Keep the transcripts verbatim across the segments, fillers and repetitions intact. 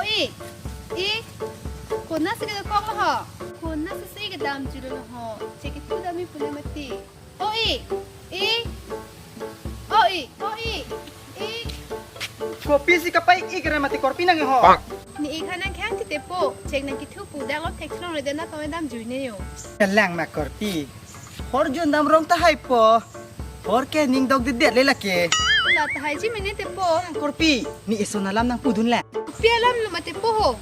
Oi, i, konatsi kedokok lo ho? Konatsi si kedamjuilo ho? Chekithu damji pule mati. Oi, i, oi, oi, i. Kopisi kapai-ik ra mati korpi nang ho? Ne ik ha nang khang titepo, chek nangkithu pu dak lo thek chelong le dena tong damjui ne yo. Kalang ma korpi. Hor jun dam rong tahai po. Hor ke ning dokdedet le lake. La tahai ji mene tepo. Korpi, ne eson alam nangpudun le. Pi alam lo ma tepo ho?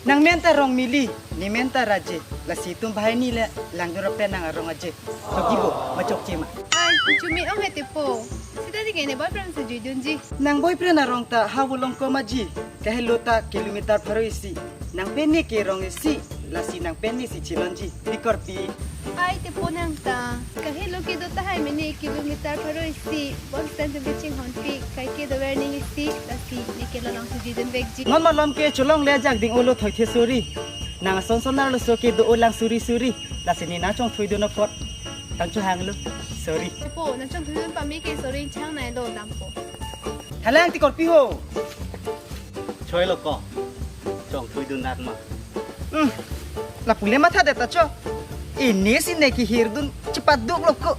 Nang men ta Rongmili, ne men ta Raje. Lasi itum banghini le langdun ra pen nang arong aje. Chokji bo, ma chokche ma? Ai, chumi ong he tepo. Seta dei ke ne boyfriend si juidunji. Nang boyfriend arong ta ha Volongkom aji. Kahelo ta kilometer pharo isi. Nang pen ne ke rong isi. Lasi nang pen ne si chilonji. Pi korpi. Ai tepo nang ta. Kahelo kedo tahai mene kilometer pharo isi. Bus stand atum ke chinghonpik. Kai kedo ver ning isi. Lasi ne ke la langsi juidun vekji. Non malom ke cholong le ajak ding-olo thoithe sori. Nang ason son arloso kedo-o lang suri suri. Lasi ne nangchongthuidun apot tang chohanglo. Sorry. Tepo, nangchongthuidun pame ke sorry chang nai lo dampo. Halang ti korpi ho. Choi lo ko. Chongthuidun nat ma. Hmm. Lapu le mathadet ta cho. Ini si ne kihirdun chepaduk lo ko.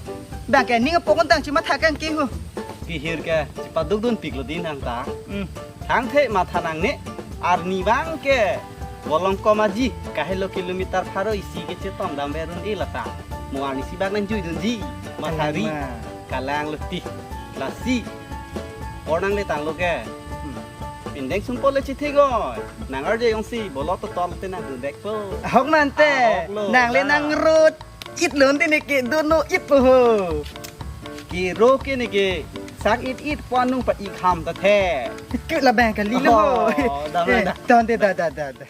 Bang ke ning apok tang chematha kang ke ho. Kihir ke chepadukdunpik lo dei nang ta. Hmm. Thangthe matha nangne. Arni bang ke Volongkom aji kahelo kilometer pharo isi ke chetong dam verun e lata. Mo arnisi bak nangjuidunji. Mathari. Aima. Kalang lo ti. Lasi. Hor nang le tanglo ke. Hmm. Pindeng sumpot le chithegoi. Nang arje jongsi bolot to tol te nangdun vekpo. Ahok mante. Ahok lo, nang le da. Nang rut. It lon te ne ke dono it po ho. Kero ke ne ke sak it it po anung pa ik ham ta the. Ke labang kali lo ho. Oh, dam da. Ton te da da da da.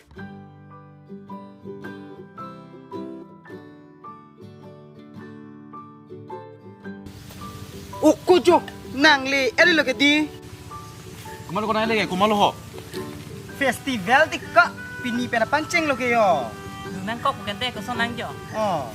O kojo, nang le, eri lo ke dei. Komat lo ko nang le ke, komat lo ho? Festival ti ka, pini pen apangcheng lo ke yo. Nang kok bukan te, koson nang jo. Oh.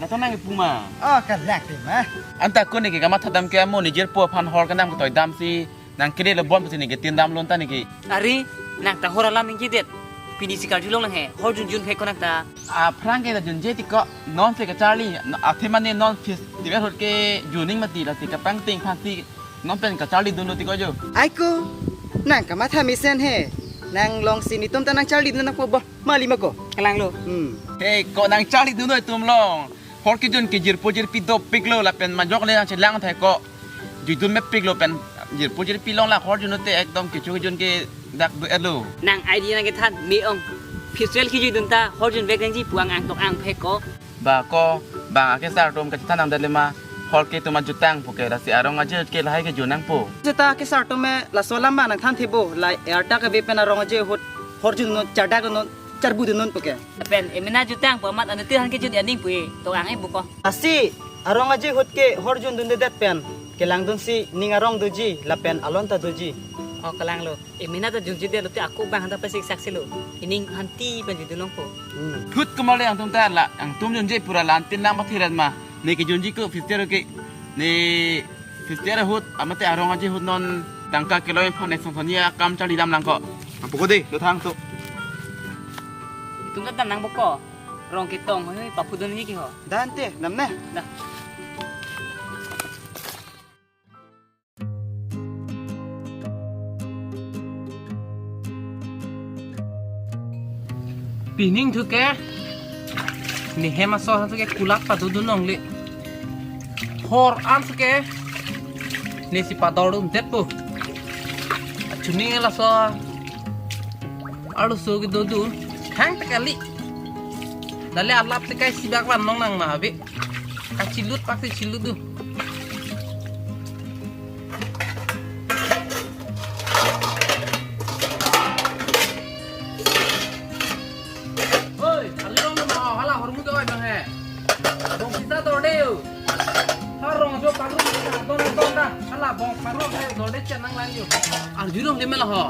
Na to nang ipu ma. Oh, kalak te ma. Anta ko ne ke kamatha dam ke amo ne jirpo aphan hor kedam ketoi damsi. Nang kede lo bon pusi ne ke tin dam lon ta ne ke. Ari, nang ta hor alam ningjedet. Pini si karjulong nang he, hor junjun he ko nang ta. Aphrang ke ta junje ti ko, non se kacharli, athe mane non festival ahut ke juning mati lasi kapangting phansi non pen kacharlidun lo ti ko jo. Ai ko, nang kamatha mesen he. Nang longsi netum ta nangcharlidun nangpo bo, mali ma ko. Kalang lo. Hmm. He ko nangcharlidun lo itum long. Hor kejun ke jirpo jirpi dopik lo lapen majok le nangchelang thai ko. Juidun mepik lo pen jirpo jirpi long la hor jun te ekdom kecho kejun ke dak do-et lo. Nang idea nang kethan me ong. Festival kejuidun ta hor jun vek nangji pu ang angtok angphe ko. Ba ko, bang akesar atum kachethan nangdet le ma, hor ke itum ajutang pu ke lasi arong aje ke lahai kejun nangpo. Seta akesar atum me laso alam ma nangthan thibo, la arta kave pen arong aje ahut hor junnon, chardaknon, charbudunnon pu ke. Pen emena jutang pu amat anu tirhan kejun aning pu e, to ang e buko. Lasi arong aje ahut ke hor jundundedet pen kelangdunsi ning arong doji lapen alon ta doji. Oh, kalang lo. Emena ta junjedet lote ako bang hanta pesik saksi lo. Ining hanti pen judun longpo. Hmm. Ahut komat le angtum ta la, angtum junje pura lantin lang pathiran ma. Ne kejunji ko festival ke. Ne festival ahut, amate arong aje ahut non tangka kelong phan ne song sonia kam charli dam lang ko. Apo ko dei, lo thang to. Itum ta nang buko. Rong ketong hoi, papudun ni ke ho. Dante, namne. Dah. Pining thu ke. Ne hem aso han thu ke kulak padodun longle. Hor an thu ke. Ne si padordundet po. Chuning laso. Arloso kedo do. Hang ta kali. Dale alap te kai sibak van long nang ma ave. Kachilut pak te chilut do. Oi, arjulong ma hala hormu do bang he. Bongsisa dorde yo. Harong jo pagrum don don da. Hala bong pagrum he dorde chen nang lang yo. Arjulong de mela ho.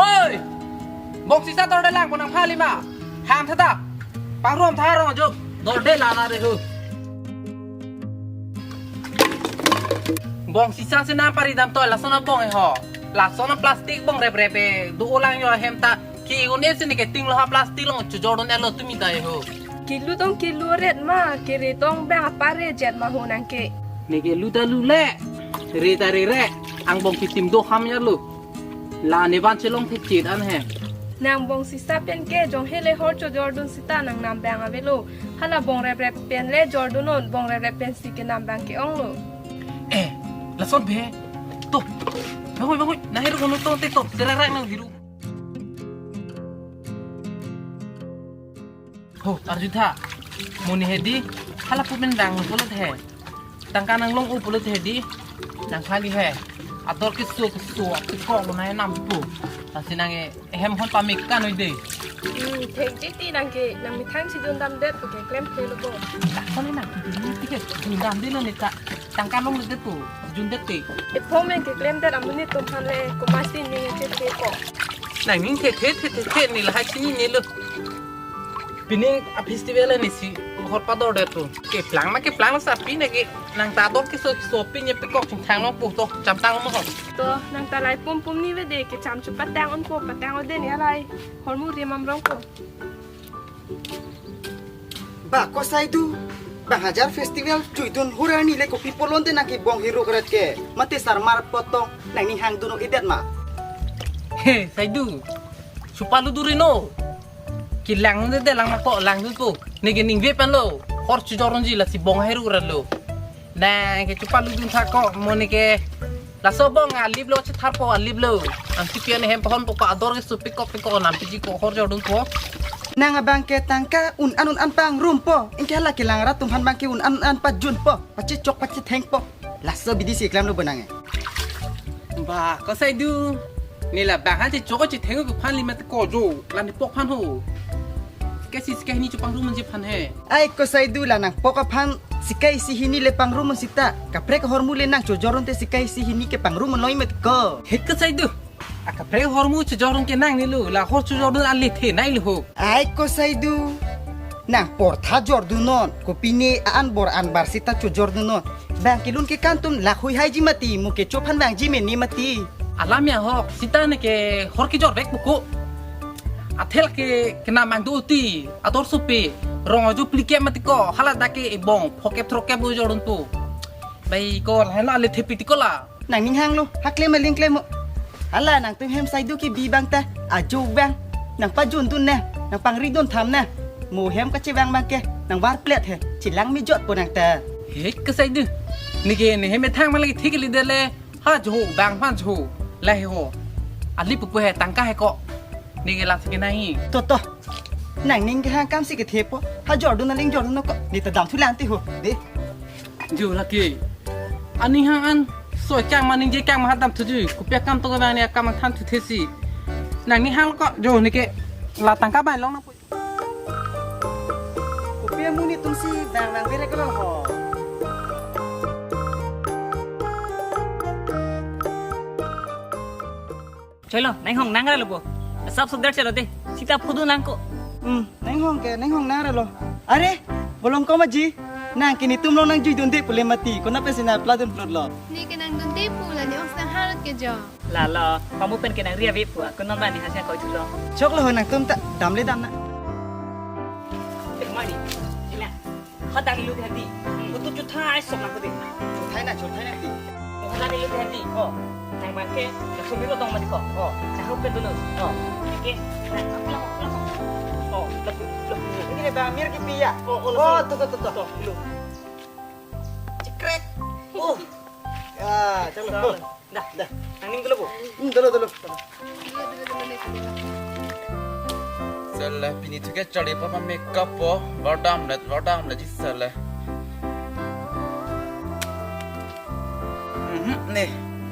Oi! Bongsisa dorde lang ponang phali ma. Ham thata. Pagrum tha rong jo. Dorde lana re hu. Bongsisa si nang pari dam toi lason bong e ho. Lason plastic bong rep rep e. Do ulang yo hem ta. Ti un-e si neke tinglo ha plastic along chojordun-etlo tumi ta ho. Kilu tong kilu ret ma, kere tong bang apar re jet ma ho nangke. Neke lu ta lu le, re ta re re, angbong kitim do ham ya lo. La ne van chelong thekchit an he. Nang bong sisa pen ke jong hele hor chojordun sita nang nam bang avelo. Hala bong rep rep pen le jordunnon, bong rep rep pen si ke nam bang ke-onglo. Eh, lason be. To. Bangoi, bangoi. Na heru kono to te to. Tera rak nang heru. Ho, arjutha. Mo ne hedi. Hala pu pen dang pulo the. Tangka nang long-o pulo the di. Nang khali he. Ador keso keso apikok lo na nampo. Lasi nang e ehem hon pamik kan oi de. Hmm, thekji ti nangke nang methang si jun damdet pu ke klemkle lo bo. Lason nang ke jun damdet lo ne ta. Tangka longledet pu, jundet te. Ephong nang ke klemdet amonit atum aphan le komatsi ning chethe ko. Nang ning thethe thethe ne lahai chinine lo. Pining a festival anisi hor padordet pu. Keplang ma keplang sa pi neke nang ta ador keso keso pi ne pikok chingthang long pu to chamtang mo ho. To nang ta lai pum pum ni vede ke cham chu patang-unpo, patang-o de ne alai. Hormu rimam rong ko. Ba ko Saidu, bang hajar festival chuidun hurani le kopi pulote nang ke bong heru kret ke. Mate sarmar potong nangning hangdun-o-edet ma. He, Saidu. Supalu duri no. Kelang de de lang ma ko langdun pu. Neke ningve pen lo. Hor chojordunji lasi bong heru kret lo. Nang ke chopaludun tha ko mo neke. Laso bong alip lo chetharpo alip lo. Ansi pian hem pohon po ko ador keso pikok pikok nam piji ko hor jordunpo. Nang abang ke tangka un-an un-an pangrumpo. Ingke hala kelang rat atum aphan abang ke un-an un-an pajunpo. Pachechok pachethengpo. Laso bidi si klemlo bo nang e. Ba, ko Saidu. Ne la bang ha chechok chetheng ko aphan lima te ko jo. La ne pok aphan ho. Sika isi sika hini chopangrum unji aphan he. Ai ko Saidu la nang pok aphan sika isi hini le pangrum un sita. Kaprek ahormu le nang chojordun te sika isi hini ke pangrum noi met ko. He ko Saidu. A kaprek ahormu chojordun ke nangne lo. La hor chojordun ale the nai lo ho. Ai ko Saidu. Nang portha jordunnon. Kopine a-an bor an bar sita chojordunnon. Bang kelun ke kantum lahui haiji mati, mo kecho aphan vangji mene mati. Alam ya ho, sita neke hor kejor vek buku. Athel ke kena mangdu uti, ador supi, rong aju plikep mati ko, hala dak ke ebong, phokep throkep ujor untu. Bai ko, lahai no ale thepi ti ko la. Nangning hanglo, haklem aling klem mo. Hala nangtum hem Saidu kebi abang ta, ajo abang. Nang pajundun na, nang pangridun tham na. Mo hem kachevang abang ke, nang var plet he, chelang mejotpo nang ta. He ko Saidu. Neke ne hem ethang ma lagi thik li dele. Ha jo, bang aphan jo. Lahai ho. Ali pupu he tangka he ko. Neke la thik nahi. To to. Nangning kehang akam si kethepo. Ha jordun aling jordun ko. Ne ta damthu lang ti ho. De. Jo lake. Aning hang an soi kang ma ningje kang ma ha damthuji. Kopi akam to kevang ne akam thanthu thesi. Nangning hang ko jo neke la tangka bai long nangpo. Kopi amonit atum si vang vang bere ko ho. Cholo, nang hong nang ra lo bo. Sap sudar chalo de. Sita phudu nang ko. Hmm, nang hong ke, nang hong nang ra lo. Are, bolong ko maji. Nang ke netum long nang juidunde pule mati. Konat pensi nang pladun plot lo. Ne ke nangdunde pu la ne ong sang harot ke jo. Lalo, pamu pen ke nang ria ve pu. Aku non mani hasil kau chulo. Choklo ho nangtum ta, damle dam na. Mani, ila. Hadak ilu hadi. Kutu chuthai sok nang kudi. Chuthai na, chuthai na di. Hadak ilu hadi. Oh. Nang bangke, na sumi lo tong mati ko. Oh. Cahuk ke dulu. Oh. Oke. Nah, aku lang, aku lang. Oh, lagu, lagu. Ini nih, Bang Mir kipi ya. Oh, oh, tuh, tuh, tuh, tuh. Tuh, dulu. Cekrek. Oh. Ya, cakep. Dah. Dah. Nangning dulu, Bu. Hmm, dulu, dulu. Sele pini thuke charli papa makeup po, vardam let, vardam let ji sele. Mhm, ne,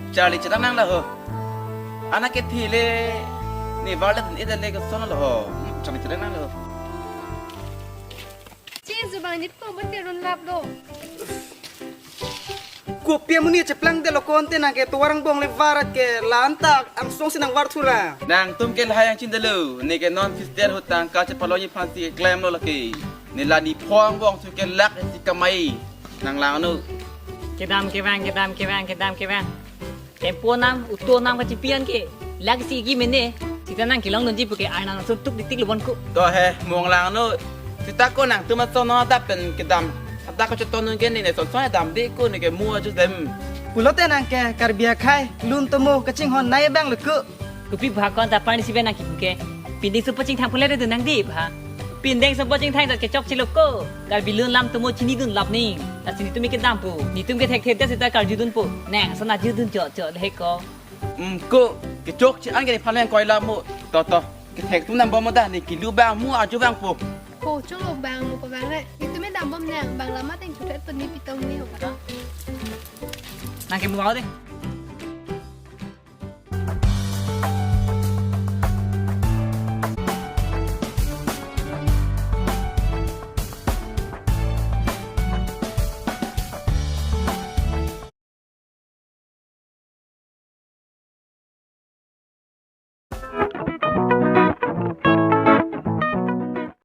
charli chetang nang la ho. Anak ke thile, ne varlet ne dale ke sona la ho. Hmm, charli chetang nang la ho. Che, jubang nit po, ba't ka run lap lo? Kopi amonit cheplangdetlo konte nang ke tovar angbong le varat ke la-an ta angsong si nang var thura. Nangtum ke lahai ang chin dalo, ne ke non festival ahut tangka chepalongji aphan si klemlo lake. Ne la ne pho angbong su ke lak si kamai. Nang lang anu. Kedam kevang, kedam kevang, kedam kevang. Tempo nam, uto nam kachipian ke. Lak si igi mene. Sita nang kelongdunji puke arnam sum tuk ditik lubon ko. To he, mong lang no. Sita ko nangtum ason no adap pen kedam. Ata ko cheton nung ke ne ne son son damde ko ne ke mu aju dem. Pulote nang ke Karbi akhai lun tomo kachinghon nai abang lo ko. Kopi bha ko anta parni si pen nang kipu ke. Pindeng sum pachingthang pule dun nang di bha. Pindeng sum pachingthang jat kechokche lo ko. Karbi lun lam tomo chinidun lap ni. Lasi netum ke dampo. Netum ke thekthe det sita karjudunpo. Nang ason arjudun chokchok le ko. Hmm, ko kechokche an ke nephan nangkoi lap mo. To to. Kethek atum dambom mo da, ne kelu abang mu arju abangpo. Ho, cholo abang mo ko abang re. Netum me dambom nang, bang lam ateng chuthet pen ne pitong ne ho ka. Nang ke mu au de.